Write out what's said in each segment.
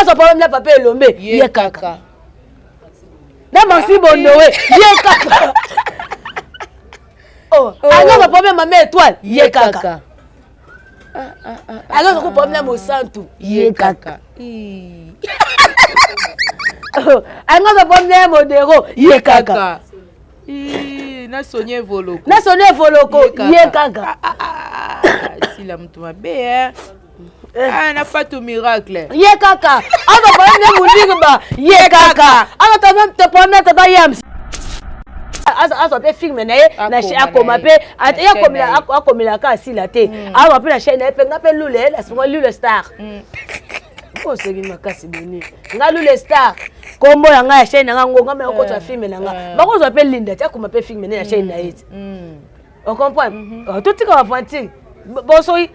Azwa problème na papa Elombe, ye kaka. Na Maxi Bondowe, ye kaka. Oh, azwa problème mama Étoile, ye kaka. Azwa problème na Mosantu, ye kaka. Anga problème na Modero, ye kaka. Na Sonia Evoloko, na Sonia Evoloko, ye kaka. Sila mutu mabe, eh. Na Fatou Miracle, ye kaka. Aza problème na Mundigba, ye kaka. Aza problème na Tata Yams, azwa mpe film na ye, akoma mpe, akomelaka asila te, azwa mpe na chaîne na ye mpe. Nga mpe Lule nasingo, Lule Star, oseki makasi boni. Nga Lule Star, kombo ya ngai ya chaîne na nga ngo, nga me okozwa film na nga, bakozwa mpe Linda ti akoma mpe film ne na chaîne na ye ti. Ocomprendre? Totika baventure. Bon, soki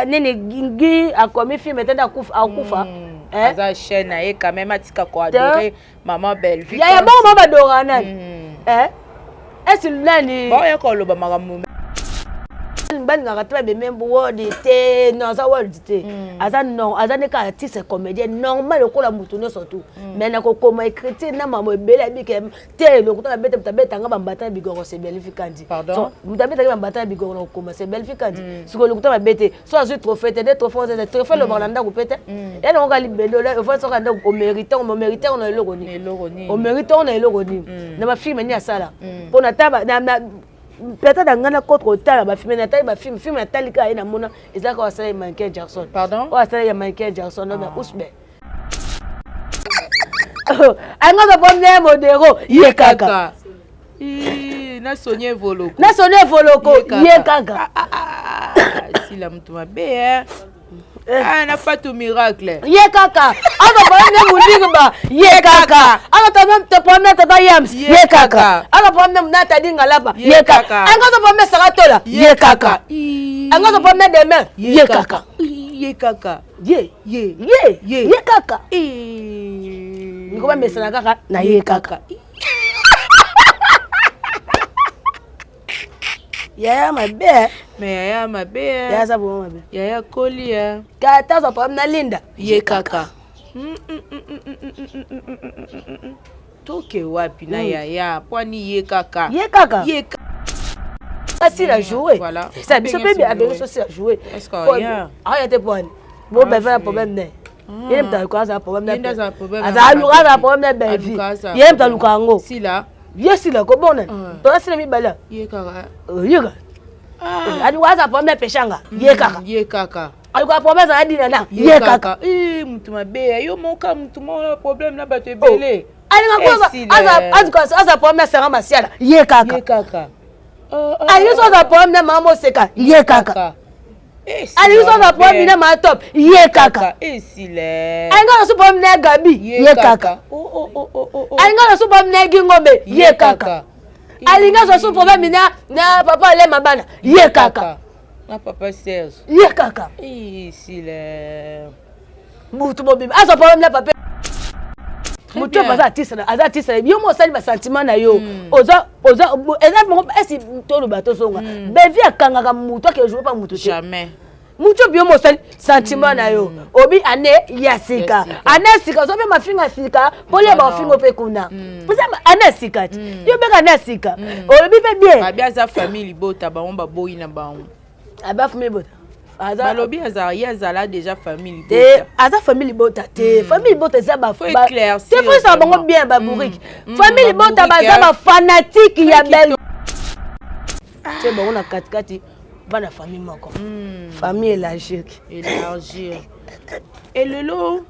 nini gi akomi film te nde akufa. Aza chaîne na ye quand même, atika koadorer maman Bellevue. Yaya, bongo mama badora nani? Esi nani? Baoya koloba makambo. Balingaka te, babeme world te. Non, aza world te, aza non, aza nde kaka artiste comédien normal lokola motu nyonso tu. Mais na kokoma écriture na mambo ebele, ayebike te. Lokuta na bete, moto abetanga bambata ya bigoro, c'est Bellevue Kandi. Moto abetaki bambata ya bigoro na kokoma, c'est Bellevue Kandi. Sikoyo lokuta mabe te. So azwi trophée te, nde trophée, trophée elobaka na ndako mpe te. Ya nango ka libende ofai soka ndako, omérite, omérite na eloko nini? Omérite na eloko nini? Na bafilm nini asala? Mpo na ta peut-être na ngai na contre otala bafilm, natali bafilm, film natali kaka ye namona eza kaka asala ya Michael Jackson. Pardon? Oyo asala ya Michael Jackson oyo Usbe anga za problème ya Modero, ye kaka. Na Sonia Evoloko. Na Sonia Evoloko, ye kaka. Sila mutu mabe, eh. Na Fatou Miracle. Ye kaka. Aza problème na Mundigba, ye kaka. Aza problème na Tata Yams, ye kaka. Aza problème na Tadi Ngalapa, ye kaka. Anga aza problème na Saratola, ye kaka. Anga aza problème na Demain, ye kaka. Ye kaka. Ye. Ye. Ye. Ye. Ye kaka. Niko bamesana kaka na ye kaka. Yaya mabe. Mais yaya mabe. Yaya aza bongo mabe. Yaya koli. Kata azwa problème na Linda. Ye kaka. Toke wapi na yaya? Pwani ye kaka? Ye kaka. Ye. Asila joue sa biso mpe abenge so sila joue aya te. Pwani bo beve na problème ne ye, moto aluka azala problème, azala problème na Bellevue, ye moto aluka yango. Ye sila kobona toza sila mibale. Ye kaka. Ye kaka aluka azala problème na Peshanga, ye kaka. Ye kaka. Aluka problème azala dina na ye kaka. Mutu mabe, yo moka mutu moko problème na bato ebele. Alinga aza problème na Sara Masiala, ye kaka. Ye kaka. Alingi so aza problème na mama Moseka, ye kaka. Alingi so aza problème na mama Top, ye kaka. Alingi aza so problème na Gabi, ye kaka. Alingi aza so problème na Gingombe, ye kaka. Alingi azwa so problème na papa Alema bana, ye kaka. Na papa Serge. Ye kaka. Esile. Mutu mobimba azwa problème na papa motu oyo aza artiste, aza artiste. Yo mo osali basentiment na yo, oza oza eza moko esi toloba tozonga. Bevi akangaka mutu ake joue pa mutu te. Jamais. Mutu oyo mo osali sentiment na yo, obi ane ya sika, ane ya sika, ozo mpe mafinga sika mpo lia bafinga mpe kuna. Eza ane ya sika ti yo beka ane ya sika, olobi mpe bien. Babi aza famille libota, bango baboyi na bango. Aba famille libota. Balobi azala, ye azala déjà famille. Te, aza famille libota te. Famille libota eza te, faut ezala bango bien babourike. Famille libota baza bafanatike ya belle te, bango na katikati bana famille moko, famille élargir. Élargir. Elelo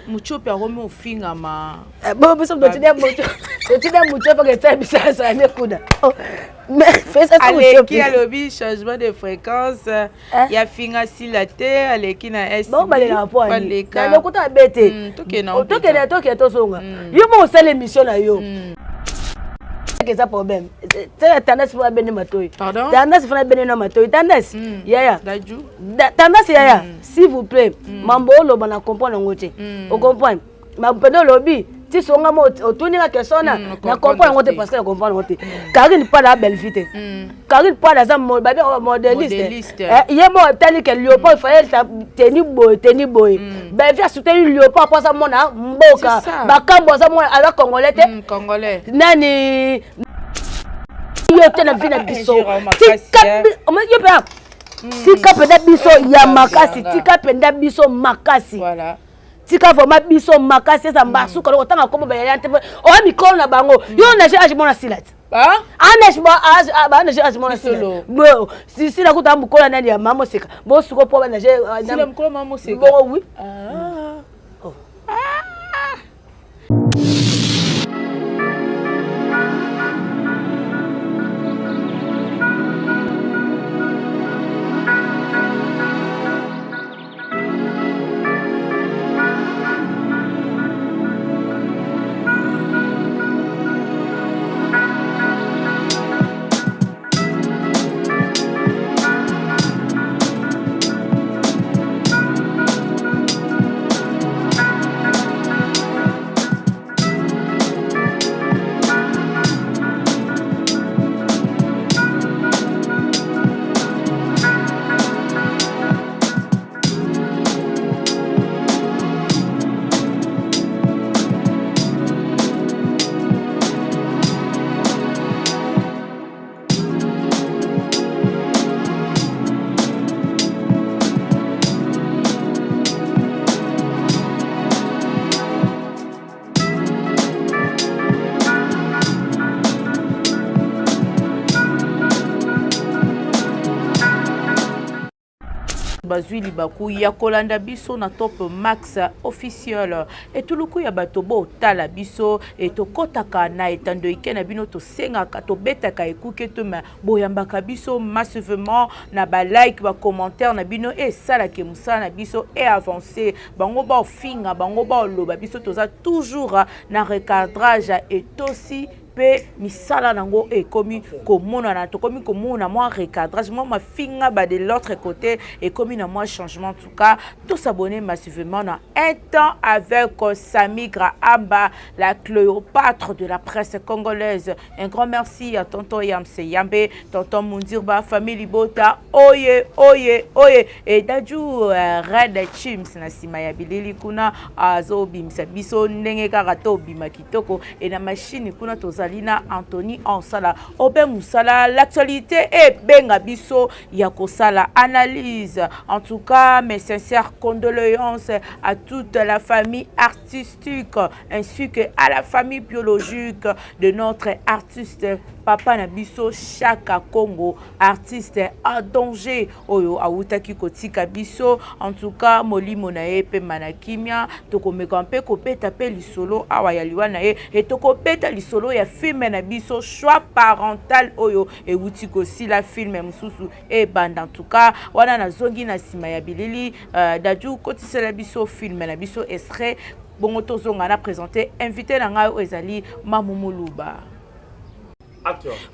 Mutiopi akomi ofingama. Bo biso totinda moto, totinda moto mpo esala bisasala nde kuna. Aleki, alobi changement de fréquence ya finga sila te, aleki na s. Baobalelaka po lokuta mabe te. Tokende, tokende, tozonga. Yo moko osala émission na yo, eza problème. Tendance fona bene matoi, tendance fona bene na matoi, tendance yaya, tendance yaya, s'il vous plaît. Mambo oloba na comprendre yango te, ocomprendre? Mambo mpena olobi. Ti songa mo otuni nga question na na comprendre yango te, parce que na comprendre yango te. Karine Pala Bellevue te. Karine Pala aza babe modeliste. Ye mo etali ke Léopold fallait teni boye, teni boye. Bellevue asuteli Léopold mpo aza mona mboka. Bakambo aza mona, aza congolais te. Congolais. Nani yo te na vie na biso? Tika yo mpe, tika mpenza biso ya makasi, tika mpenza biso makasi, tika vraiment biso makasi. Eza mbasuka loko otanga kombo bayaya te, oya mikolo na bango. Yo nage age mona sila te, anage age mona sila sila kuta mokola nani ya mama moseka bosuko mpo banage bongo. Oui. Oh. Bazwi libaku ya kolanda biso na Top Max Officiel, etuluku ya bato botala biso. Tokɔtaka na etando eke na bino, tosengaka, tobetaka ekuke to me boyambaka biso massivement na balike, bacommentaire na bino esalaka mosala na biso e avance. Bango baofinga, bango baoloba, biso toza toujours na recadrage etosi mpe misala nango ekomi komonana. Tokomi komona mwa recadrage, mwa mafinga ba de l'autre côté ekomi na mwa changement. En tout cas, tos'abonner massivement na Un temps avec Samigra Amba, la Cléopâtre de la presse congolaise. Un grand merci à tonton Yamse Yambe, tonton Mundirba, famille Libota, oye oye oye, et Dadju Red Chims na sima ya bilili kuna azobimisa biso ndenge kaka tobima kitoko. E na machine kuna tozali na Anthony Ansala obe mosala l'actualité ebenga biso ya kosala analyse. En tout cas, mes sincères condoléances à toute la famille artistique ainsi que à la famille biologique de notre artiste, papa na biso Chaka Congo, artiste en danger oyo awutaki kotika biso. En tout cas, molimo na ye pema na kimia. Tokomeka mpe kobeta mpe lisolo awa ya liwa na ye e tokobeta lisolo ya film na biso Choix parental oyo ewuti kosila, film mosusu ebanda. En tout cas, wana nazongi na nsima ya bilili. Daju, kotisela biso film na biso extrait, bongo tozonga na présenter invité na ngai oyo ezali Mamu Moluba.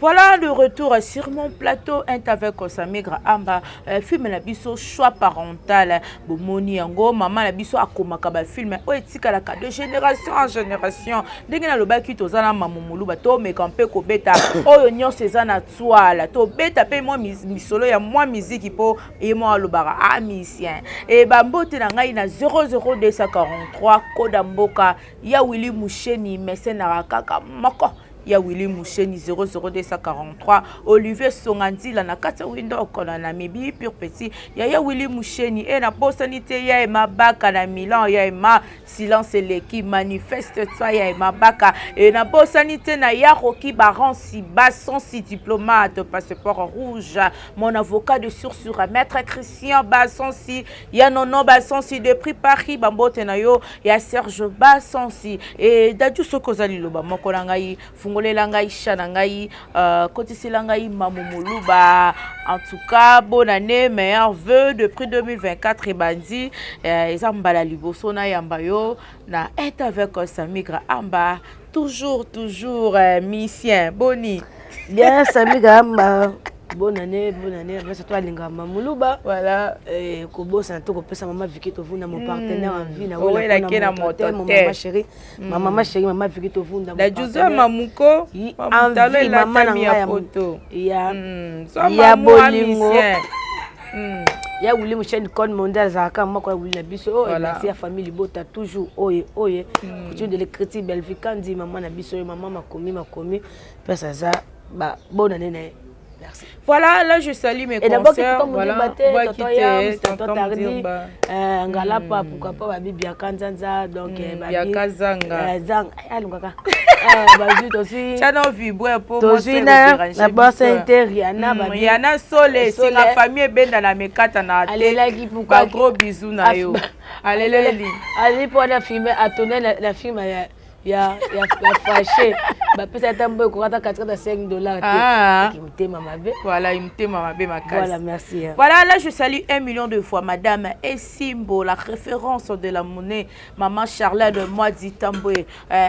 Voilà le retour sur mon plateau un avec Samigra Amba. Film na biso Choix parental, bomoni yango. Mama na biso akomaka ba film oyo etikalaka de génération en génération. Ndenge nalobaki, toza na Mamu Moluba, tomeka mpe kobeta oyo nyonso eza na toile, tobeta mpe mwa misolo ya mwa miziki mpo ye moko alobaka a musicien. E bambote na ngai na 00243 koda mboka ya Willi Musheni, mesenaka kaka moko ya Willi Musheni, 00243 Olivier Songa Nzila na kati ya Windoko na Namibie, pur petit yaya Willi Musheni. E nabosani te ya Emabaka na Milan, ya Ema silence eleki manifeste toi ya Emabaka. E nabosani te na Yaroki Baransi Basonsi, diplomate passeport rouge, mon avocat de source sur maître Christian Basonsi, ya Nono Basonsi depuis Paris, bambote na yo ya Serge Basonsi. E Daju, soki oza liloba moko na ngai, fungolela ngai sha na ngai, kotisela ngai Mamu Moluba. En tout cas, bonne année, meilleurs vœux depuis 2024 ebandi. Eza mbala liboso nayamba yo na être avec Samigra Amba, toujours toujours misien. Boni? Bien, Samigra Amba. Bonne année, bonne année. Merci toi linga Mamuluba. Voilà. Eh, kobosana to kopesa mama Vicky Tovunda, mon partenaire en vie na Owelaki na moto mon te. Mama chérie, ma mama chérie, mama Vicky Tovunda. Mon La juzo partenaire. mamuko, mamutalo En vie, mama na elatami ngai ya poto. Ya So ya mamu bolingo. amisien. Ya wuli mochaine code mondial azalaka moko ya wuli na biso oyo. Merci ya famille libota toujours oye oye. Couture de l'écriture, Bellevue Kandi, mama na biso oyo, mama makomi makomi mpesa aza ba bonne année na ye. Merci. Voilà, là je salue mes Et d'abord, consoeurs. tonton Voilà, Modiba te, on va tonton quitter, Yams, tonton tonton Tardi, Mudirba. Ngalapa, pourquoi pas babi Biaka Nzanza, donc babi Biaka Zanga. Zanga, eh, alungaka. Bazui tozui Tiana vibre po tozui na boss inter Rihanna babi. Rihanna Sole, Sole. singa famille ebenda na mekata na te. Alelaki pourquoi? Ba gros bisous na yo. Aleleli. Ali mpo wana filme atourne na film ya Fâché, bapesa ata mbo ekokata katikati ya 5 $ Ah. te, motema mabe. Voilà, motema mabe makasi. Voilà, merci, hein. Voilà, là je salue 1 million de fois Madame Essimbo, la référence de la monnaie, Maman Charlotte Mwadi Tambwe,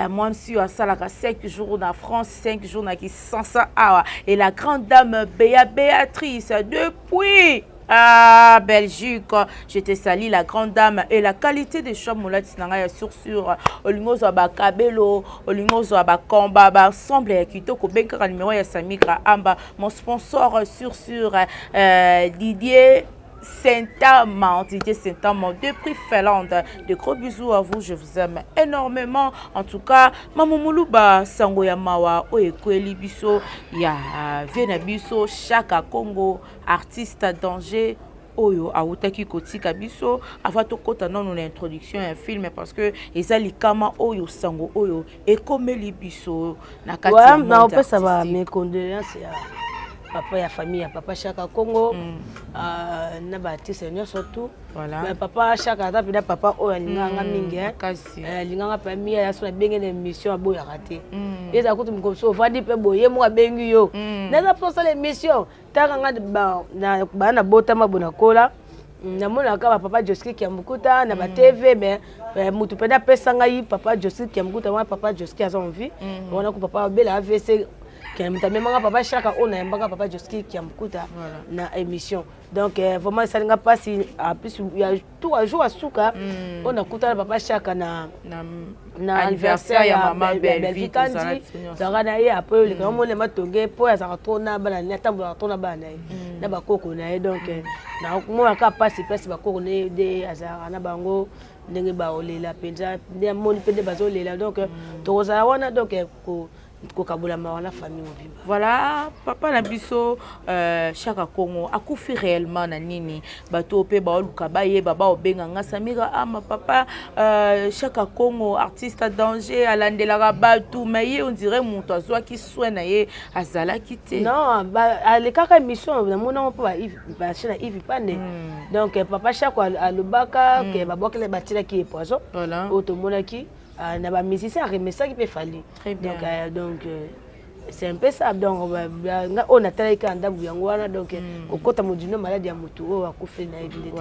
moi monsieur asalaka 5 jours na France, 5 jours na Kinshasa awa, et la grande dame Béa Béatrice depuis ah, Belgique, je te salue la grande dame et la qualité des chambres molati na ngai ya sur sur olingo ozwa bakabelo, olingo ozwa bakomba baensemble ya kitoko, bengaka numéro ya Samigra Amba, mon sponsor sur sur Didier Saint-Amand, Didier Saint-Amand, depuis Finlande. De gros bisous à vous, je vous aime énormément. En tout cas, Maman Muluba, sango ya mawa, oyo ekweli biso, ya vieux na biso, Chaka Congo, artiste danger, oyo awutaki kotika biso. Avant tokɔta nano na introduction ya film, parce que eza likama oyo, sango oyo ekomeli biso na kati ya monde Naopesa ba artistique. Mes condoléances ya papa, ya famille ya papa Chaka Congo, na baartiste nyonso tout. Voilà. Papa Chaka aza mpenza papa oyo alingaka mingi, eh. Makasi. Alinganga mpe mingi, aya so nabenge na émission aboyaka te. Eza kutu mokoso ovandi mpe boye, ye moko abengi yo, naza mpo osala émission. Taka nga baa na botama bo nakola, namonaka bapapa Joski Kiambukuta na batv, mais motu mpenza apesa ngai papa Joski Kiambukuta wana, papa Joski aza en vie wana ku papa abela AVC, moto amemanga papa Chaka oyo nayambaka papa Joski Kiambukuta na émission. Donc vraiment esalinga mpasi. En plus ya tour jour asuka oyo nakutana papa Chaka na na na anniversaire ya mama Bellevue, Bellevue Kandi, tozalaka na ye. Après oleka molema tonge mpo azalaka trop na bana na ye, atambolaka trop na bana na ye na bakoko na ye. Donc namonaka mpasi place bakoko na ye nde azalaka na bango, ndenge baolela mpenza, nde amoni mpe nde bazolela. Donc tokozala wana, donc kokabola mawa na famille mobimba. Voilà, papa na biso Chaka Congo akufi réellement na nini? Bato mpe baoluka bayeba, baobenga nga Samira Ama. Papa Chaka Congo, artiste à danger, alandelaka bato, mais ye on dirait moto azwaki soin na ye azalaki te. Non, alekaka émission, namonango mpo bachaîne na Ivi Pande. Donc papa Chako alobaka ke babwakele, batielaki ye poison. Oyo tomonaki na bamusicien aremesaki mpe Fally. Très bien. Donc c'est un peu ça. Donc nga oyo natalaki kaka ndambu yango wana. Donc kokɔta modino maladi ya motu oyo akufeli na yebi nde te.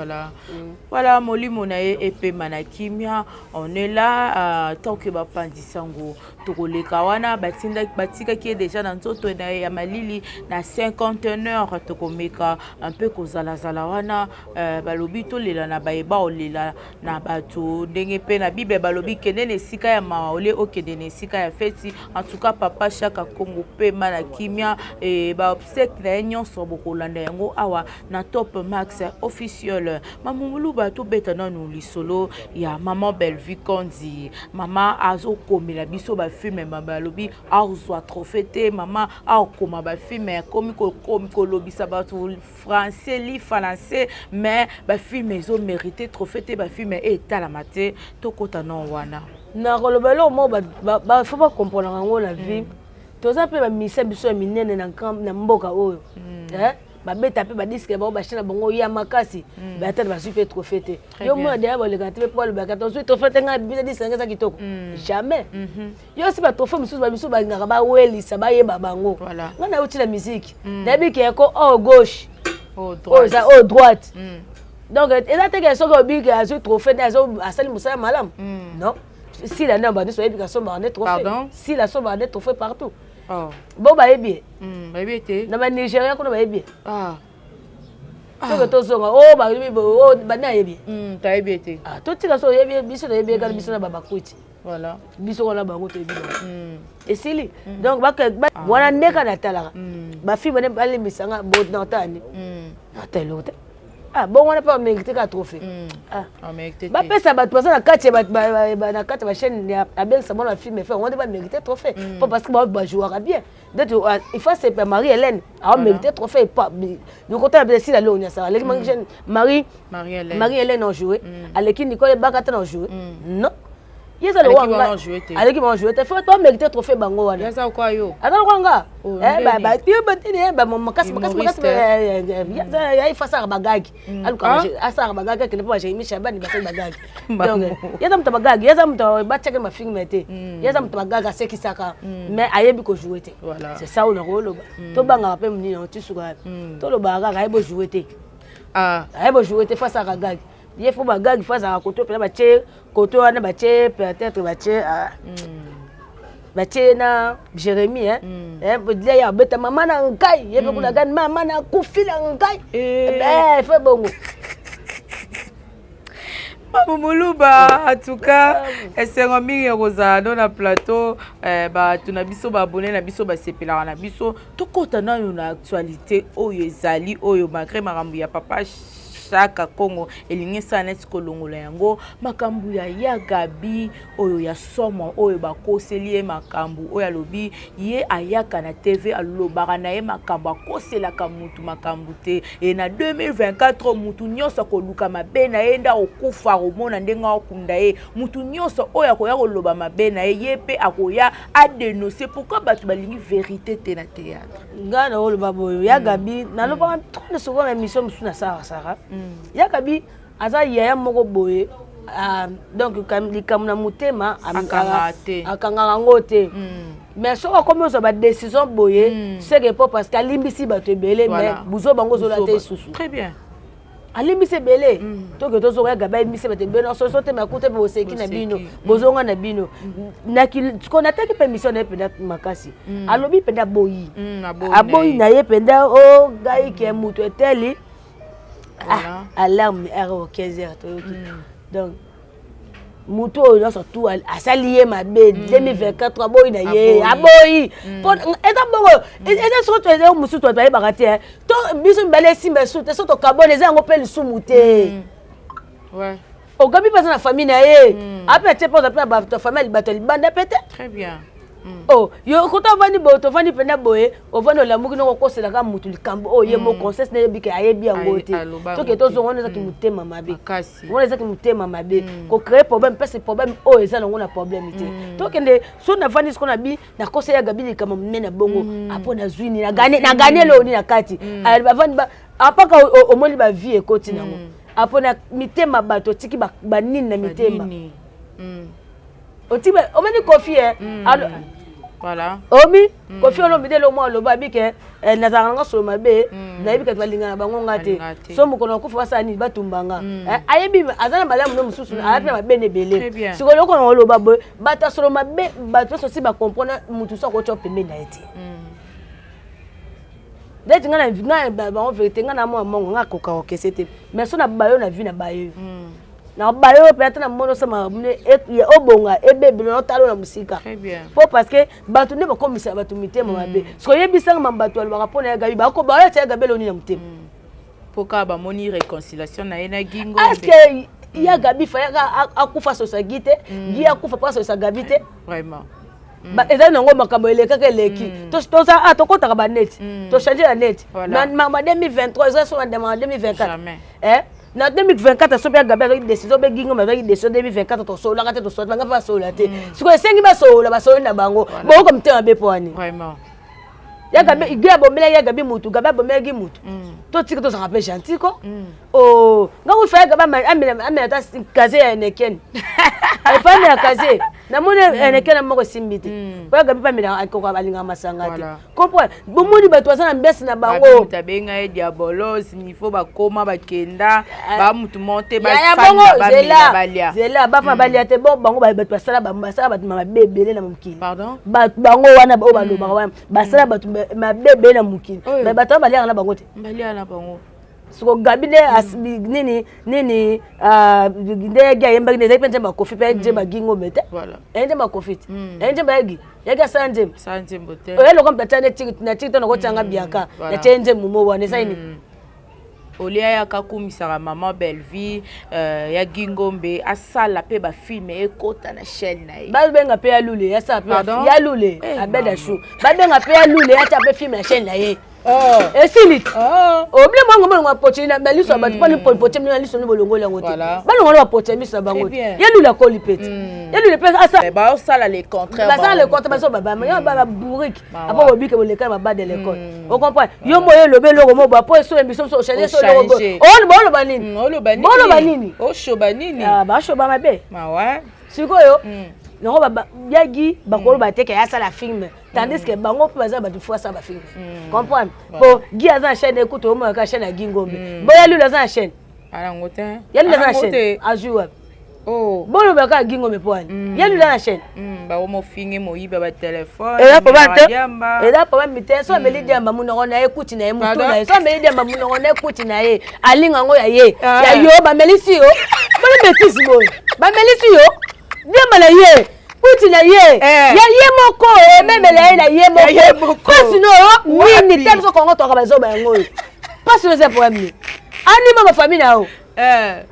Voilà, molimo na ye epema na kimia. On est là, tant que bapandisa yango tokoleka wana, batikaki ye déjà na nzoto na ye ya malili na 51 heure. Tokomeka un peu kozalazala wana. Balobi tolela na bayeba olela na bato, ndenge mpe na Bible balobi kende na esika ya mawa olie okende na esika ya feti. En tout cas, papa Chaka Congo, pema na kimia. E baobsèques na ye nyonso bokolanda yango awa na Top Max Officiel. Mamumuluba, tobeta nanu lisolo ya mama Bellevue Kondi. Mama azokomela biso bafilm, balobi azwa trophée te. Mama akoma bafilm, akomi kolobisa bato français li français, mais bafilm ezomérite trophée te, bafilm etalama te. Tokɔta no wana. Nakoloba eloko moko, faut bacomprendre yango na vie. Toza mpe bamisia biso ya minene na mboka oyo, babeta mpe badisques bango, bachaîne na bango ya makasi, ata bazwi mpe trophée te. Yo mona deya balekaka te mpe po balobaka tozwi trophée te. Ngai bimisa disque yango eza kitoko, jamais. Yo si batrophée mosusu, bamisu balingaka bawelisa bayeba bango. Ngai nauti na musique, nayebi ke yako oyo gauche, oyo eza oyo droite. Donc eza teke soki obiki azwi trophée nde asali mosala malamu. Non, sila nde banyonso bayebika asombaka nde trophée, sila asombaka nde trophée partout. Oh. Bo bayebi ye. Bayebi ye te. Na banigéria kuna bayebi ye. Ah. Soki tozonga o bayebi o bani ayebi ye. Tayebi ye te. Ah, totika so oyebi ye, biso toyebi ye kaka, biso na babakwiti. Voilà. Biso wana bango toyebi bango. Esili. Donc wana nde kaka natalaka bafilme wana, balimbisanga bo natala ni nata eloko te. Ah, bongo wana mpe bamérite kaka trophée. Ah. Amérite te. Bapesa bato baza na kati ya na kati ya bachaîne, abengisa mwana bafilme fe wango nde bamérite trophée, po parce que bao bajouaka bien. Donc il faut c'est Marie Hélène aomérite trophée. Likota ya esila leo nyasaka aleki chaîne Marie. Marie Hélène. Marie Hélène en joué, aleki Nicole Ebaka te na joué, non, ye eza Aleki lokwa bango nga. en joué te. Aleki bango joué te, faut bamérite trophée bango wana. Yaza kwa yo. Aza lokwa nga. Oh, Eh, ndeni. makasi makasi makasi. Humoriste. Yayi fa asalaka bagagi, aluka asalaka bagagi, akende mpo baJérémi Shabani basali bagagi. Donc ye aza moto ya bagagi, ye aza moto batiaki mafilme te, ye aza moto bagagi, asekisaka, mais ayebi kojouer te. Voilà. C'est ça oyo nakoloba. Tobangaka mpe monini yango ti suka, tolobaka kaka ayebi ojouer te. Ayebi ojouer te, faut asalaka gag. Ye faut bagag, faut azalaka koto mpena batie koto wana, batie peut-être batie batie na Jérémie, hein. Eh, lia ye abeta mama na ngai, ye mpe kuna gani mama nakufi na ngai. Eh. Eh, faut bongo. Mamu Moluba, en tout cas esengo mingi ya kozala no na plateau. Bato na biso, baabonnés na biso basepelaka na biso. Tokɔta nano na actualité oyo ezali oyo, malgré makambo ya papa Chaka Congo elingi esala neti kolongola yango, makambo ya Gabi oyo ya somo oyo bakoseli ye, makambo oyo alobi ye ayaka na TV, alobaka na ye makambo, akoselaka mutu makambo te. E na 2024 mutu nyonso akoluka mabe na ye nde akokufa, akomona ndenge akokunda ye. Mutu nyonso oyo akoya koloba mabe na ye, ye mpe akoya adénonce. Pourquoi bato balingi vérité te na théâtre? Ngai na oloba boyo, ya Gabi, nalobaka trop souvent na émission mosusu na Sarasara, ya Gabi aza yaya moko boye. Ah, donc likambo na motema Akangaka te. Akangaka yango te. Mais soki akomi ozwa badécision boye, seke po parce que alimbisi bato ebele, mais buzo bango ozola te lisusu. Très bien. Alimbisi ebele, toke tozonga, ya Gabi alimbisi bato ebele, soso te makuta mpe boseki na bino. Boseki. Bozonga na bino. Ko nataki mpe émission na ye mpenza makasi, alobi mpenza boyi. Aboyi. Aboyi na ye mpenza o ngai ke moto eteli. Ah, alarme heure 15 heures toyoki. Donc motu oyo nyonso tu asali ye mabe, 2024 aboyi na ye. Aboyi po eza bongo, eza soko to eza mosusu bato bayebaka te, eh. To biso mibale esimba esu te, so tokabona eza yango mpe lisumu te. Ogabi mpe aza na famille na ye, ape atie mpe aza mpe na bato ya famille, bato ya libanda mpe te. Très bien. Oh, yo kota ovandi boye, tovandi mpenza boye, ovandi olamuki noko okoselaka motu likambo oyo ye mo conscience nayebi ke ayebi yango te. Toke tozonga, wana ezaki motema mabe. Wana ezaki motema mabe, kocréer problème mpesi problème oyo eza nango na problème te. Tokende so navandi siko na bi nakosa ya Gabi likambo monene bongo, apo nazwi nini, naganye eloko nini na kati? Bavandi apaka omoni bavie ekoti nango, apo na mitema bato otiki banini na mitema otiki. Omoni Kofi e? Voilà. Omi Kofi Olomide, eloko moko aloba, abi ke nazalaka nanga solo mabe, nayebi kati balingana na bango nga te, so mokolo nakufa basala nini, batumbanga. Ayebi aza na malamu no mosusu, aza mpe na mabe na ebele. Sikoyo eloko na oloba boye, bato ya solo mabe, bato nyonso si bacomprendre, motu so akotya pembeni na ye te. Neti ngai ngai bango vérité, ngai na mwa mongo ngai akoka kokese te, mais so na bayo na vie na bayo na bayo mpe ata na moni osama obonga ebebelo na otala na mosika, po parce que bato nde bakomisa bato mitema mabe. Soki oyebisanga ma bato balobaka mpo na ya Gabi, bayotia ya Gabi eloni na motema. Mpo kaka bamoni réconciliation na ye na Gingo. Est ce que ya Gabi fayaka akufa asosa Gi te, Gi akufa mpo asosa Gabi te? Vraiment. Ezali nango makambo elekaka, eleki, toza tokɔtaka baneti, tochange ya neti ma 2023 eza so na 2024. Na 2024 so mpe ya Gabi azwaki décision mpe Gingo azwaki décision, 2024 tosololaka te, tosolola banga mpe basolola te. Sikoyo esengi basolola, basololi na bango, boyoka motema mabe mpo wani ya Gabi ge abomelaki ya Gabi mutu, Gabi abomelaki mutu. Totika tozalaka mpe gentil ko. Nga kufa ya Gabi amela ata casier ya Heineken, efa amela casier. Namoni eneke na moko esimbi te. Po Gabi mpe amelaka, akoka, alingaka masanga te. Comprendre, bomoni bato baza na mbese na bango. Moto abenga ye diabolos, niveau bakoma bakenda bamutu mo te. Bongo zela, zela, bafa balia te. Bon, bango bato basala bato mabe ebele na mokili. Bango wana oyo balobaka wana, basala bato mabe ebele na mokili, mais bato wana baliaka na bango te. Baliaka na bango. Siko Gabi nde nini nini nde yaki ayembaki, nde ezali mpe nzembo ya Kofi, mpe nzembo ya Gingombe te, eyi nzembo ya Kofi te, eyi nzembo yagi yaki asala nzembo. Oya loka moto atia na tiki to nakotianga biaka, natie nzembo mo wana esali nini? Olia yaka akumisaka mama Bellevie, ya Gingombe asala mpe bafilm ekota na chaîne na ye. Babenga mpe ya Lule, asala mpe ya Lule abeda chou, babenga mpe ya Lule, atia mpe film na chaîne na ye. Esili obile mwango bolongo bapoche na liso ya bato mponi poche na liso ni bolongoli yango te, balongola bapoche ya miso ya bango te. Ye Lule akoli pe te, ye Lule mpe basala le contraire. Basala le contraire, baso babourrique apo bobike boleka na baba de l'école. Ocomprendre, yo moyo elobi eloko mo bo apo esolo biso biso ochange so eloko boloba nini? Boloba nini? Oshoba nini? Bashoba mabe. Sikoyo yango yagi bakoloba te ke asala film, tandis que bango mpe baza bato, fo asala bafilm. Comprendre, po Gi aza na chaîne, ekuta omonaka chaîne ya Gi Ngombe. Boya Lulu aza na chaîne, ya Lulu aza na chaîne, azwi wapi? Bolobaka ya Gi Ngombe mpo wani ya Lulu aza na chaîne. Bakomofinge moyiba batelefone. Eza problème te, eza problème te. So ameli diamba, monoko na ye kuti na ye, mutu na ye. So ameli diamba, monoko na ye kuti na ye, alinga yango ya ye ya yo. Bamelisi yo boni bêtise boye, bamelisi yo diamba na ye, kuti na ye, ya ye moko, ememela ye na ye moko. Mpasi no nini te? Biso Kongo toka bazoba yango oyo. Mpasi no eza problème nini? Anima bafamille na yo.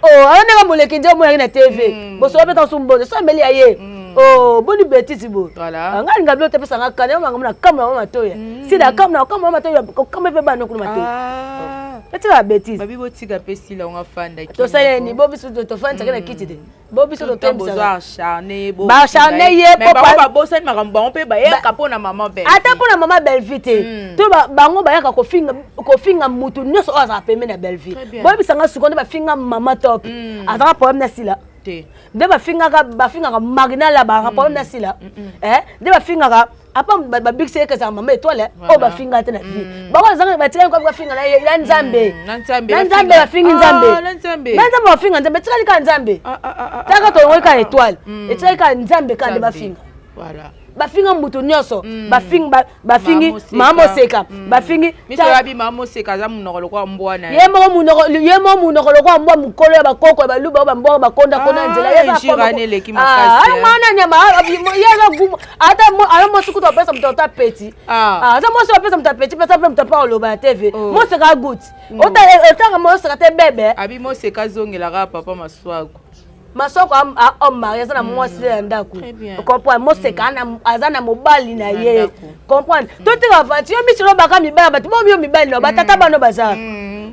Oh, awa ndenge moleki nde omonaki na TV, bosoka mpe tanso mbonde so ameli ya ye. Oh, boni bêtise boye? Ngai alinga bilo te, pesanga kana yo makambo na kambo yango matoya sila kambo na kambo matoya, kokambo mpe bana kuna matoya etika bêtise. Babi botika mpe sila ngo afanda. Tosaleni bo biso tofandisaki na kiti te, bo biso. Baacharne ye. Babosani makambo bango mpe bayaka mpona mama Belle. Ata mpona mama Bellevie te, to bango bayaka kofinga mutu nyonso oyo azala pembeni ya Bellevie. Boyebisanga sikoyo, nde bafinga mama Top, azalaka problème na Sila? Nde bafingaka Marinala, bazalaka problème na Sila? Nde bafingaka apa babikisi eke ezalaka mama Étoile oyo bafinga te na vie, bango azanga batikali kwa bafinga na ya Nzambe, na Nzambe bafingi Nzambe, na Nzambe bafinga Nzambe, etikali kaka Nzambe. Taka tolongoli kaka Étoile, etikali kaka Nzambe kaka nde bafinga. Bafinga mutu nyonso, bafingi mama Moseka, bafingi. Mama Moseka aza monoko lokola mbwa na ye moko, munoko ye moko, munoko lokola mbwa mokolo ya bakoko ya baluba oyo bambwaka bakonda konda nzela. Mwana nyama ye aza gumu, ata ayo mwasi kutu apesa moto ata peti, aza mwasi apesa moto apeti, pesa mpe moto apa oloba na TV. Moseka aguti otanga Moseka te bebe. Abi Moseka azongelaka papa Maswaku. Masoko homme marié, aza na mwasi ya ndako. Comprendre, Moseka aza na mobali na ye. Comprendre, totika aventure. Yo miso olobaka mibali ya bato, bo yo mibali na batata bano baza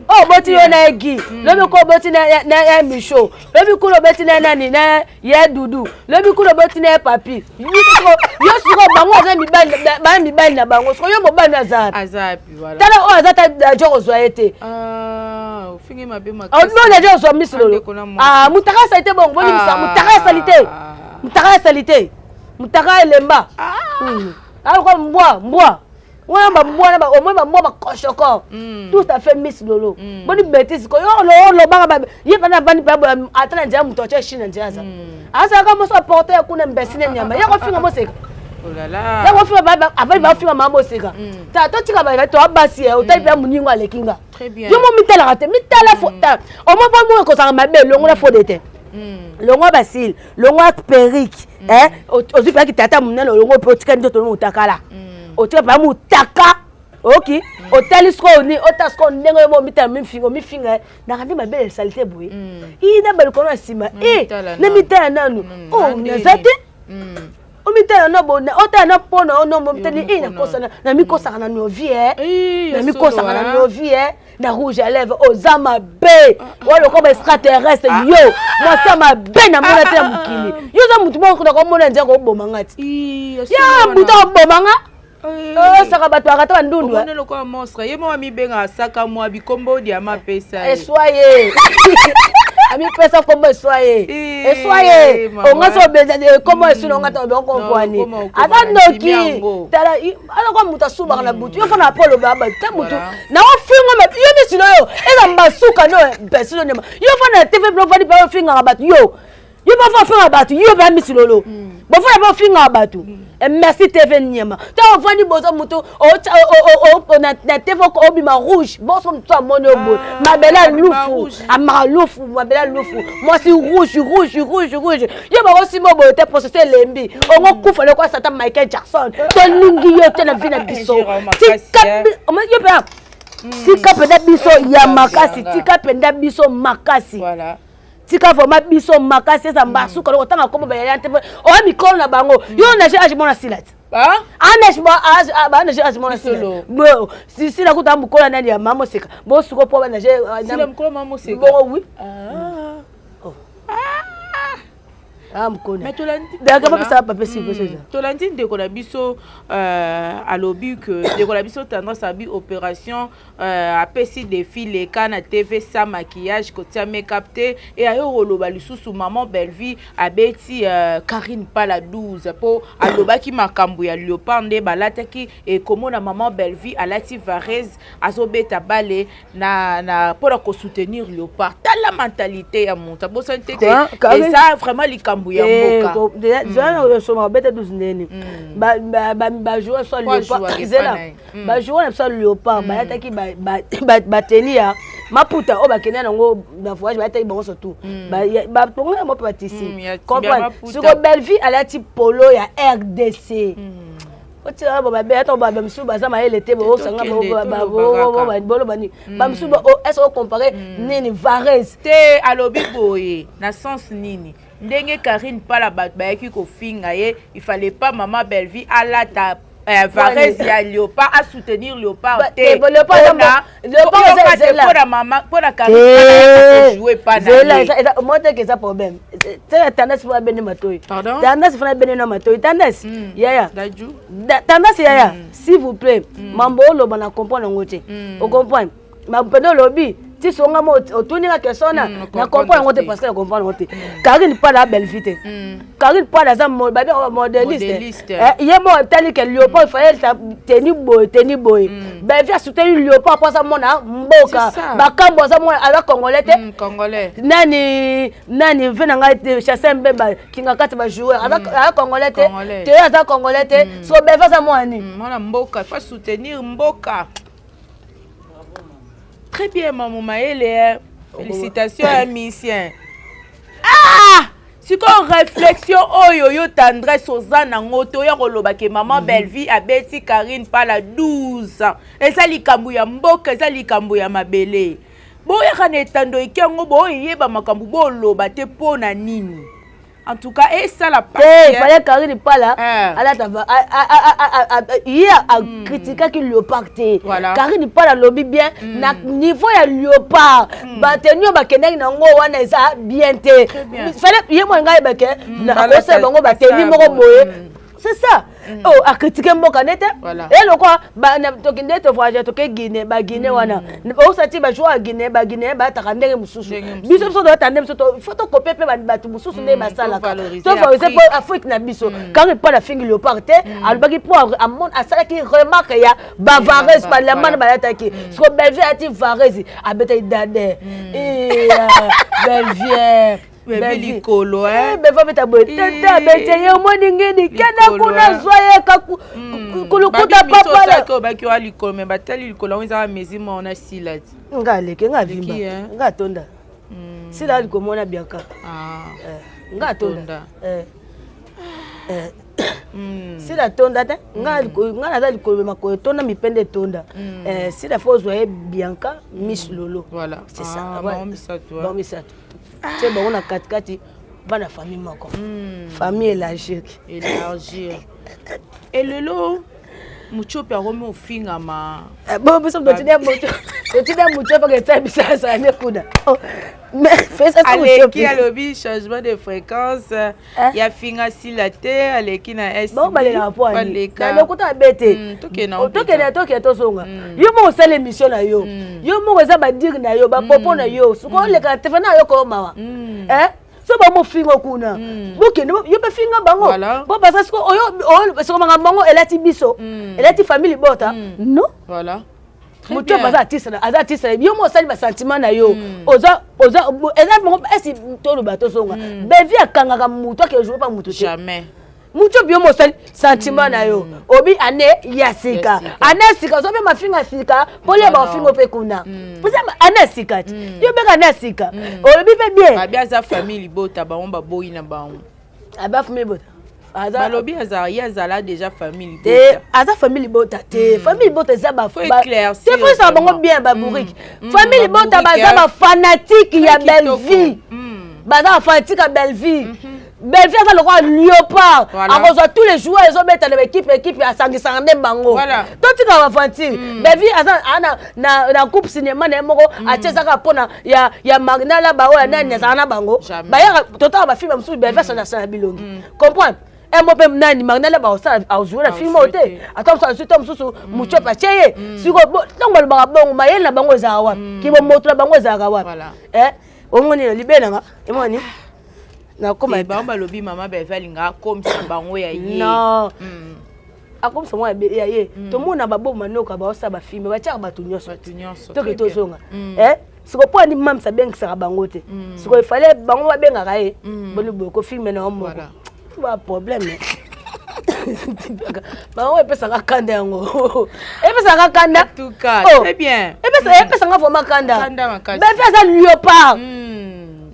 oyo oboti yo na ye Gi, lobi ko oboti na ye Micho, lobi kuna obeti na nani, na ye Dudu, lobi kuna oboti na ye Papi. Yo sikoyo bango aza mibali, baya mibali na bango. Sikoyo yo mobali aza, tala oyo aza ta jo kozwa ye te. Oyo jo kozwa miso lolo mutaka asali te. Bongo bolimisa mutaka asali te, mutaka asali te, mutaka elemba aloko mbwa mbwa wana, bambwa na omoi, bambwa bakoshoko tout à fait. Miss Lolo, boni bêtise ko yo olobaka ye mpana avandi mpe ata na nzela, moto atya chine na nzela, aza azalaka moso aporte ya kuna mbesi na nyama ya kofinga Moseka, ya kofinga avandi, bafinga mama Moseka. Ta totika to abasi ye, otali mpe moningo aleki nga. Yo mo mitalaka te, mitala omo mpo mo ekozalaka mabe. Longola fond de teint, longwa basile, longwa perruque, ozwi mpaki tata monene, olongo mpe otikali nzoto motakala, otika mpa motaka oki otali sikoyo ni ota sikoyo ndenge oyo momitala mifinga omifinga naka nde mabe esali te boye i na balikolo na nsima e na mitala nanu o naza te omitala na bona otala na mpona o nombo mitali e nakosana na mikosaka na novi e na mikosaka na novi e na rouge à lèvre. Oza mabe wa lokola ba extraterrestre. Yo mwasi ya mabe namona te na mokili. Yo oza motu moko nakomona nzela koboma nga ti ya buta koboma nga, osaka bato akata bandundu. Lokola monstre ye moko amibengaka saka mwa bikombo diama apesa. Eswa ye. Amipesa kombo, eswa ye, eswa ye. Onga so obeza kombo esu na onga ta obe okompoani. Aza ndoki. Tala, aza kwa moto asubaka na butu. Yo fana po oloba bato ta motu na ofinga yo misilo yo eza mbasuka no pesilo nyama. Yo fana na TV mpe ofandi mpe ofingaka bato. Yo mpe ofingaka bato. Yo mpe misilolo bofana mpe ofingaka bato. Merci TV nyama. Ntango ofandi boza motu na TV, obima rouge boso, motu amoni yo boye, mabele ya lufu, amaka lufu, mabele ya lufu, mwasi rouge, rouge, rouge, rouge. Yo bakosimba boye te, processus elembi, ongo kufa lokola satan Michael Jackson. Tolingi yo te na vie na biso. Tika yo mpe, tika mpenza biso ya makasi, tika mpenza biso makasi, tika vraiment biso makasi. Eza mbasuka loko otanga kombo bayaya te, oya mikolo na bango. Yo nage age mona sila te, banage age mona sila. Sila kuta mokola nani ya mama moseka bosuko mpo banage bongo. Oui, ah, mokoni bapesaka bapesi. Tolandi ndeko na biso alobi ke ndeko na biso Tendresse abi opération, apesi défi leka na TV sans maquillage, kotia make-up te. E ayo koloba lisusu maman Bellevie abeti Karine Pala 12 mpo alobaki makambo ya léopard nde balataki. Ekomona maman Bellevie alati vareuse, azobeta bale na mpona kosoutenir léopard. Tala mentalité ya moto abosani te ke eza vraiment likambo ya mboka. Soma babeta 12 ndeni bajoueur so léopard, zela bajoueur na biso ya léopard balataki bateni ya maputa oyo bakende nango na voyage, balataki bango surtout batongo yango mpe batisi comprendre. Siko Bellevie alati polo ya RDC. Otikaka bo babe ata bamisusu baza mayele te, boosanga boloba nini? Bamisusu est ocompare nini vareuse? Te, alobi boye na sens nini? Ndenge Karine Pala bato bayaki kofinga ye, il fallait pas mama Bellevie alata vareuse ya léopard, asoutenir léopard te mpona Karine jouer pa na ye. Moteke eza problème te. Tendance fana bene matoi, tendance fana bene na matoi. Tendance yaya, tendance yaya, s'il vous plaît. Mambo oloba na comprendre yango te. Ocomprendre mpende olobi ti songa mo otuninga question na na comprendre yango te, parce que na comprendre yango te. Karine Pala Bellevie te. Karine Pala aza babengaka modéliste. Ye mo etali ke léopard fallait teni boye, teni boye. Bellevie asoutenir léopard mpo aza mona mboka bakambo, aza mona, aza congolais te. Nani nani ve na ngai Chasse Mbemba kinga kati bajoueur, aza congolais te? Te, aza congolais te. So Bellevie aza mwana nini? Mwana mboka, faut soutenir mboka. Très bien, maman Maëlle. Félicitations à mission. Ah! Sikoyo réflexion oyo yo Tendresse oza nango te, oya koloba ke mama Bellevie abeti Karine Pala 12 ans, eza likambo ya mboka, eza likambo ya mabele. Boyaka na etando eke yango, boyeba makambo boloba te. Mpo na nini? En tout cas esala. Te, fallait Karine Pala alata. Ye akritikaki léopard te. Karine Pala alobi bien na niveau ya léopard, bateni oyo bakendaki nango wana eza bien te. Fallait ye mwana ngai ayebake akosala bango bateni moko boye, c'est ça. Oh, akritike mboka nde te. E lokwa tokende tovoyage, toke Guinée, baguinée wana osati bajoueur ya Guinée, baguinéen bayataka ndenge mosusu. Biso toyata nde biso, faut tokopie mpe bato mosusu ndenge basalaka, tovalorize mpo Afrique na biso. Kanga mpo afingi léopard te, alobaki mpo asalaki remarque ya bavareuse balamana bayataki. Siko Bellevie ayati vareuse, abetaki dade Bellevie. Bellevie likolo. Bellevie abeta boye tete, abeti ye, omoni ngini kende kuna, zwa ye kulukuta papa. Obaki wa likolo, me batali likolo yango ezaka mesi moko na sila ti. Nga aleke, nga avimba, nga atonda. Sila ali komona biaka, nga atonda. Sila atonda te, nga naza likolo, makolo etonda, mipende etonda. Sila faut ozwa ye Bianca, Miss Lolo, c'est ça, bango misato tie bango na katikati, bana famille moko, famille élargir. Élargir. Elelo Mutiopi akomi ofingama. Biso totidi ya moto. Totinda moto mpaka esala bisala nde kuna. Oh, aleki alobi changement de fréquence eh? Ya finga sila te, aleki na S. Babalelaka po lokuta abe te. Tokende, tokende, tozonga. Yo moko osala émission na yo, yo moko eza badire na yo, bapopo na yo. Soki oleka na telefone na yo, koyomawa so bamofinga kuna, bokende, yo mpe finga bango. Bo parce siko oyo siko makambo bango elati biso, elati famille libota, non? Voilà. Moto oyo aza artiste, aza artiste. Yo mo osali basentiment na yo, oza eza bango esi. Toloba, tozonga. Bevi akangaka motu ake joue pa motu te. Jamais. Motu oyo mo osali sentiment na yo, obi ane ya sika, ane ya sika, ozo mpe mafinga sika mpo lia bafinga mpe kuna. Oza ane ya sika ti yo beka ane ya sika, olobi mpe bien. Babi aza famille libota, bango baboyi na bango. Aba famille libota. Balobi ye azala déjà famille. Te, aza famille libota te. Famille libota eza te, faut ezala bango bien babourike. Famille libota baza bafanatike ya Bellevie, baza bafanatike ya Bellevie. Bellevie aza lokola léopard, akozwa tous les joueurs ezobeta na baéquipe, équipe asangisaka nde bango. Totika bafanatike. Bellevie aza na coupe cinéma na ye moko, atie ezaka mpona ya Magnala, baoyo ya nani azala na bango, bayaka totala bafilme mosusu. Bellevie asana bilongi, comprendre emo mpe nani Magnala baosala ajoue na filme oyo te. Ata mosusu azwi to mosusu Mutiope atie ye. Sikoyo ntango balobaka bongo, mayele na bango ezalaka wapi? Kibomoto na bango ezalaka wapi? Omoni libe nanga emoni nakoma. Bango balobi mama Beve alingaka akomisa bango ya ye. Non, akomisa mwa ya ye. Tomona baboma noka baosala bafilme, batiaka bato nyonso. Toke, tozonga. Siko mpo ani mamisa abengisaka bango te. Siko efale bango babengaka ye boni boye kofilme na yo moko, baproblème bango epesaka kanda, yango epesaka kanda. Epesanga vraiment kanda. Befi aza léopard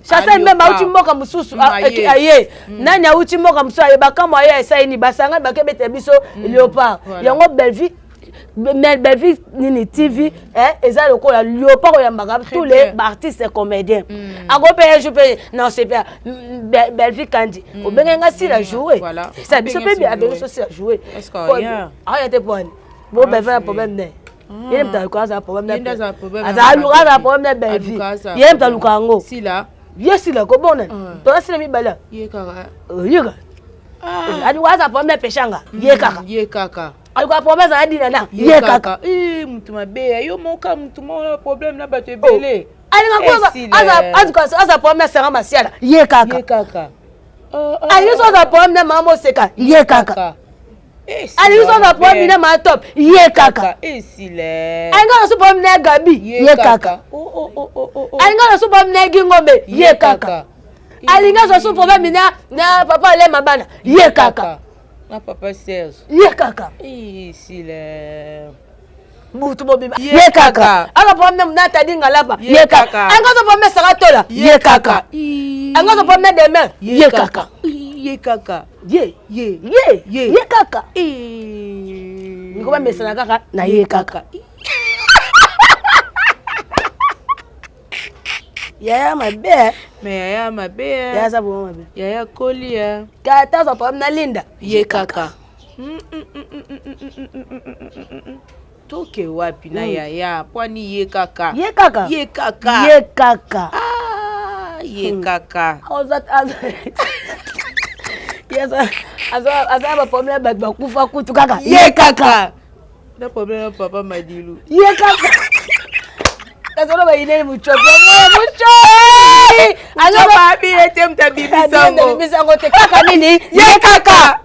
chasseur même, auti mboka mosusu aye, nani auti mboka mosusu aye, bakambo aye, esaini basangani bakebetela biso léopard. Yango Bellevie, Bellevue nini TV eza lokola léopard oyambaka tous les baartiste comédien. Ako mpe un jour mpe na sepe Bellevue Kandi obenge nga sila joue esa biso mpe abengi so sila joue aya te. Poani bo Bellevue na problème ne ye moto aluka, azala problème, aza problème na Bellevue, ye moto aluka yango. Ye sila kobona toza sila mibale ye kaka aluka aza problème peshanga ye kaka. Ye kaka. Aluka problème azala dina na ye kaka. Mutu mabe, yo moka mutu moko problème na bato ebele. Alinga aza problème na Sara Masiala, ye kaka. Alingi so aza problème na mama Moseka, ye kaka. Alingi so aza problème na mama Top, ye kaka. Alingi aza so problème na Gabi, ye kaka. Alingi aza so problème na Gingombe, ye kaka. Alingi azwa so problème na papa Alema bana, ye kaka. Na papa Serge. Ye kaka. Sile. Mutu mobimba ye kaka. Aka problème na Tadi Ngalapa, ye kaka. Anga zo problème Saka Tola, ye kaka. Anga zo problème na Demain, ye kaka. Ye kaka. Ye ye ye ye ye kaka. Niko bamesana kaka na ye kaka. Yaya mabe. Mais yaya mabe. Yaya aza bongo mabe. Yaya koli. Kata azwa problème na Linda. Ye kaka. Toke wapi na yaya pwani ye kaka? Ye kaka. Ye kaka. Ye kaka. Ah, ye kaka. Aza baproblème, bato bakufa kutu kaka. Ye kaka na problème na papa Madilu. Ye kaka. Kasolo bayineli muchopi, muchopi. Azobabi ete moto abibisango. Abibisango te kaka nini? Ye kaka.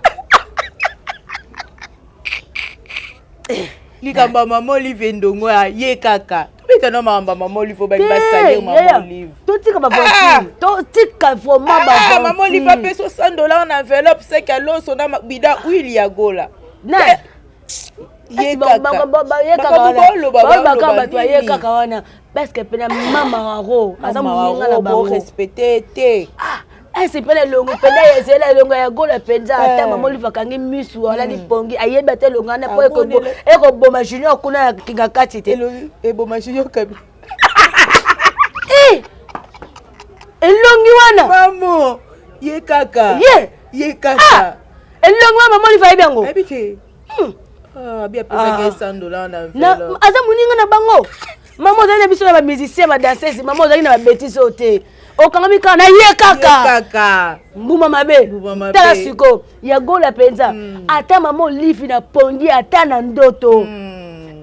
Likambo ya mama Olive Ndongo ya ye kaka, tobeta na makambo ya mama Olive, obali basalir mama Olive. Totika baventure, totika vraiment. Mama Olive apesi 100 $ na enveloppe sec ya loso na bida huile ya Gola. Ye kaka bato aye kaka wana parce que pena mama waro aza moninga na bango. Respecte te. Esi mpena elongo mpenza ezela elongo ya Gola mpenza. Ata mama Olive akangi misu, alali pongi, ayebi ata elongo wana po ekoboma Junior kuna ya kinga kati te. Eboma Junior Kabi. Elongi wana. Mamo ye kaka. Ye. Ye kaka. Elongi wana, mama Olive ayebi yango. Ayebi te. Abi apesaki 100 $ na enveloppe. Aza moninga na bango. Mama ozali na biso na bamusicien, badanseuse. Mama, ozali na babêtises oyo te. Okangami kaka na ye kaka mbuma mabe. Tala sikoyo ya Gola mpenza. Ata mama Olive na pongi, ata na ndoto,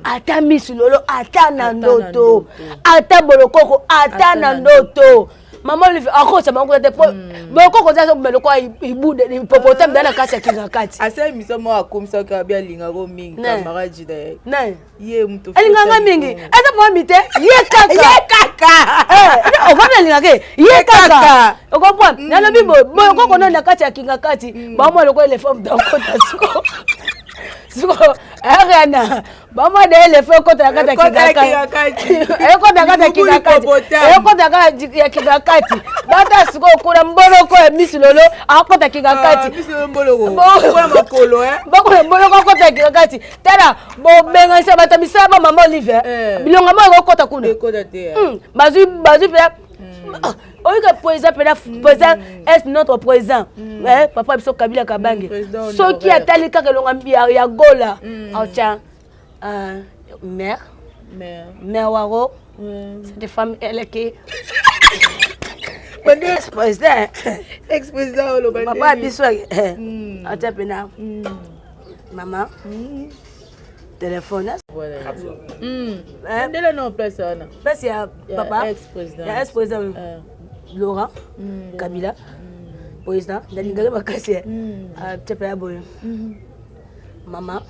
ata misu lolo, ata na ndoto, ata bolokoko, ata na ndoto, mama Olive akosa bango kuna te, po bolokoko oza azobima lokola ibude hippopotame da na kati ya kinga kati. Asala émission moko, akomisaki abi alingako mingi camarade na ye. Nani? Ye moto. Alinganga mingi, eza problème te, ye kaka. Ye kaka. Okomi alingaka ye kaka, ocomprendre? Nalobi boye, bolokoko nano na kati ya kinga kati, bamwa lokola éléphant moto akota. Siko siko ayakana bamwa de éléphant ekota na kati ya kinga kati, ekota na kati ya kinga kati, ekota na kati ya kinga kati. Bata sikoyo kuna mboloko ya misi lolo akota kinga kati, Bokolo mboloko akota kinga kati. Tala, bobenganisa bato ya misala ba mama Olive, bilonga moko ekokota kuna, bazwi bazwi mpenza. Oyika président mpena, président est notre président, papa biso Kabila Kabange, soki atali kaka elonga ya Gola, aotya mare mare waro, cette femme eleki ex-président. Ex-président oloba. Papa biso atya mpena mama téléphone. Ndele no place wana. Place ya papa ya ex-président Laurent Kabila, président nalingaki makasi, atia mpe ya boye mama,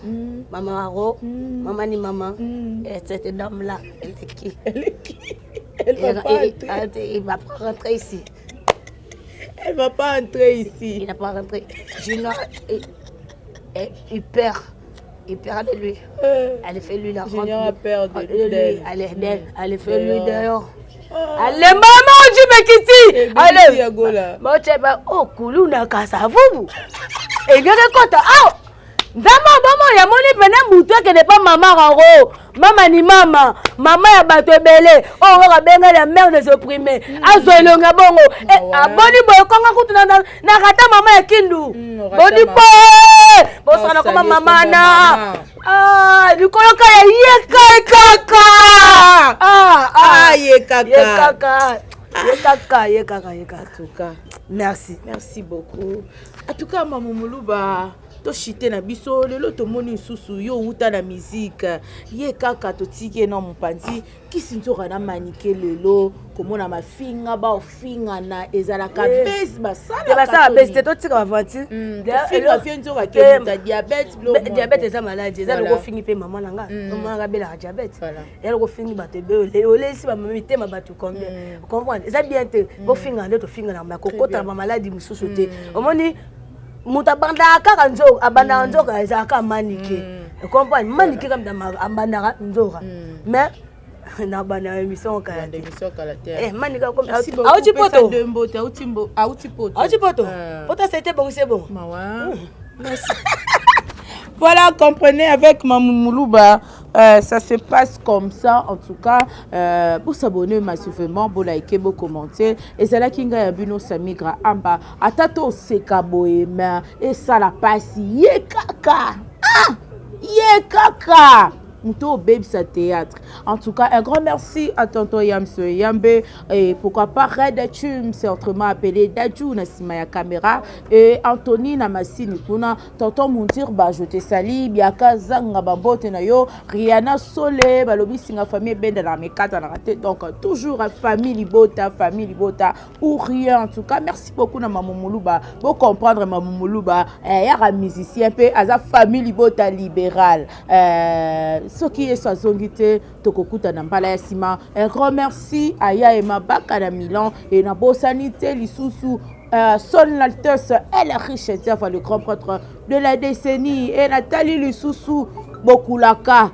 mama aro, mama ni mama. Et cette dame là, elle est qui? Elle est qui? Elle va pas entrer. Il va pas rentrer ici. Elle va pas entrer ici. Il n'a pas rentré. Junior, il perd, il perd de lui. Elle fait lui la Junior a peur de lui. Allez, allez, fait lui dehors. Allez, mama ojime kiti. Allez. Mocheba oh kuluna kasavubu. Engeke kota. Ah! Nzambe bomo yamoni pene mutu akende pa mama rango, mama ni mama, mama ya bato ebele oyo kaka benga la mère des opprimés, azwa elongi ya bongo, aboni boye konga kutu na rata mama ya Kindu boni boye bosana koma mama na likolo ka ya ye kaka. Ye kaka. Ye kaka, ye kaka, ye kaka, ye kaka. En tout cas. Merci. Merci beaucoup. En tout cas, mama Moluba, toshite na biso lelo, tomoni lisusu yo outa na musique ye kaka, totiki ye na mopanzi kisi nzoka na manike. Lelo komona mafinga baofingana ezalaka bese. Basala bese te, totika bavoiture. Finga fie nzoka kemuta diabète. Diabète eza maladie, eza loko ofingi mpe mama na nga, mama na nga abelaka diabète. Ya loko ofingi bato ebele, olesi bamama mitema bato combien, comprendre? Eza bien te bofinga nde tofingana, ma kokota na bamaladi mosusu te. Omoni moto abandaka kaka nzoka, abandaka nzoka ezalaka manike, comprendre? Manike kaka abandaka nzoka, mais na banda émission kala te. Manike auti poto, auti poto, poto c'était bon, c'est bon. Merci. Voilà, comprenez, avec Mamou Moulouba, ça se passe comme ça. En tout cas, pour s'abonner massivement, pour liker, pour commenter. Et c'est là qu'il y a bino Samigra Amba. Atato seka boye, mais et ça la passe. Ye kaka. Ah! Ye kaka. Moto obebisa théâtre. En tout cas, un grand merci à tonton Yams Yambe et pourquoi pas Red Chum, c'est autrement appelé Dadju na sima ya caméra, et Anthony na Masini kuna, tonton Mundir ba, je te salue. Biaka Zanga, bambote na yo. Rihanna Sole balobi singa famille benda na mekata na raté. Donc toujours famille libota, famille libota ou rien. En tout cas, merci beaucoup na Mamu Muluba. Bo comprendre Mamu Muluba, eh, yaka musicien pe aza famille libota libéral. Soki yesu azongi te, tokokutana mbala ya nsima. Un grand merci aya emabaka na Milan e nabosani te lisusu son Altesse El Riche Diava, le grand prêtre de la décennie, e natali lisusu bokulaka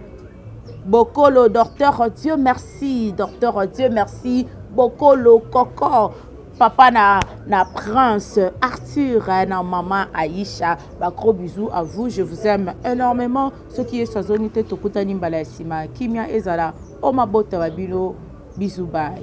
bokolo, docteur Dieu merci, docteur Dieu merci bokolo koko, papa na prince Arthur na mama Aïcha. Ba gros bisous à vous, je vous aime énormément. Soki yesu azongi te, tokutani mbala ya nsima. Kimia ezala o mabota babino. Bisous, bye.